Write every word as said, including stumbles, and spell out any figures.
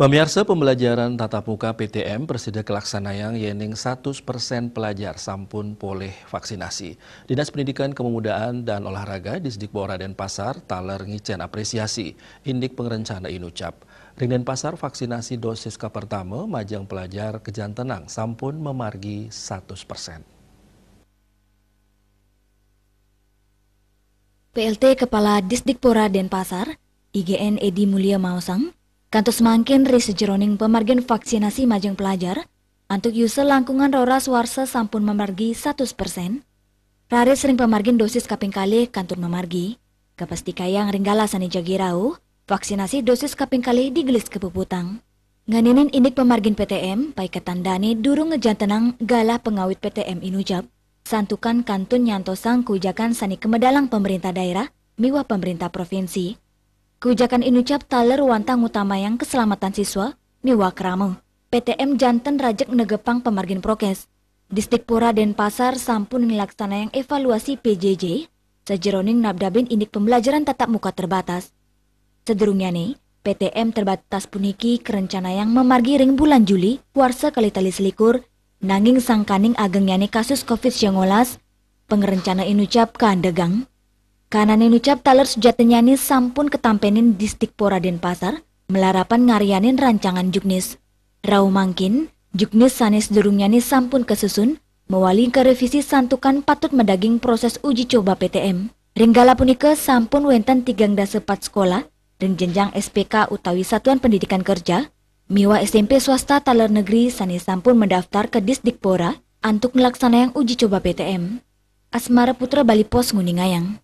Pamiarsa, pembelajaran tatap muka P T M prasida kalaksanayang yéning satus persen pelajar sampun polih vaksinasi. Dinas Pendidikan, Kepemudaan, dan Olahraga Disdikbora Denpasar taler ngicén apresiasi indik pangrencana inucap. Ring Denpasar, vaksinasi dosis kapertama majeng pelajar kajantenang sampun mamargi satus persen. P L T Kepala Disdikbora Denpasar, I G N Edi Mulia maosang, kantos mangkin ri sajeroning pamargin vaksinasi majeng pelajar, antuk yusa langkungan roras warsa sampun mamargi satus persen, raris ring pamargin dosis kaping kalih kantun mamargi. Kapastikayang ring galah sané jagi rauh, vaksinasi dosis kaping kalih digelis kapuputang. Nganinin indik pamargin P T M, paiketan dané durung ngajantenang galah pangawit P T M inucap, santukan kantun nyantosang kujakan sané kamedalang pamréntah daerah miwah pamréntah provinsi. Kujakan inucap taler wantah ngutamayang kaslamatan siswa miwah krama. P T M janten rajeg negepang pamargin prokes. Disdikbora Denpasar sampun nglaksanayang évaluasi P J J sajeroning nabdabin indik pembelajaran tatap muka terbatas. Sadurungnyané, P T M terbatas puniki karencanayang mamargi ring bulan Juli warsa kalih tali selikur, nanging sangkaning agengnyané kasus covid sembilan belas, pangrencana inucap kaandegang. Kaanané inucap taler sujatinyané sampun katampénin Disdikbora Denpasar malarapan ngaryanin rancangan juknis. Rauh mangkin, juknis sané sadurungnyané sampun kasusun, mawali karévisi santukan patut madaging proses uji coba P T M. Ring galah punika sampun wénten tigang dasa pat sekolah ring jenjang S P K utawi Satuan Pendidikan Kerja miwah S M P swasta taler negeri sané sampun madaftar ka Disdikbora antuk nglaksanayang uji coba P T M. Asmara Putra, Bali Post, nguningayang.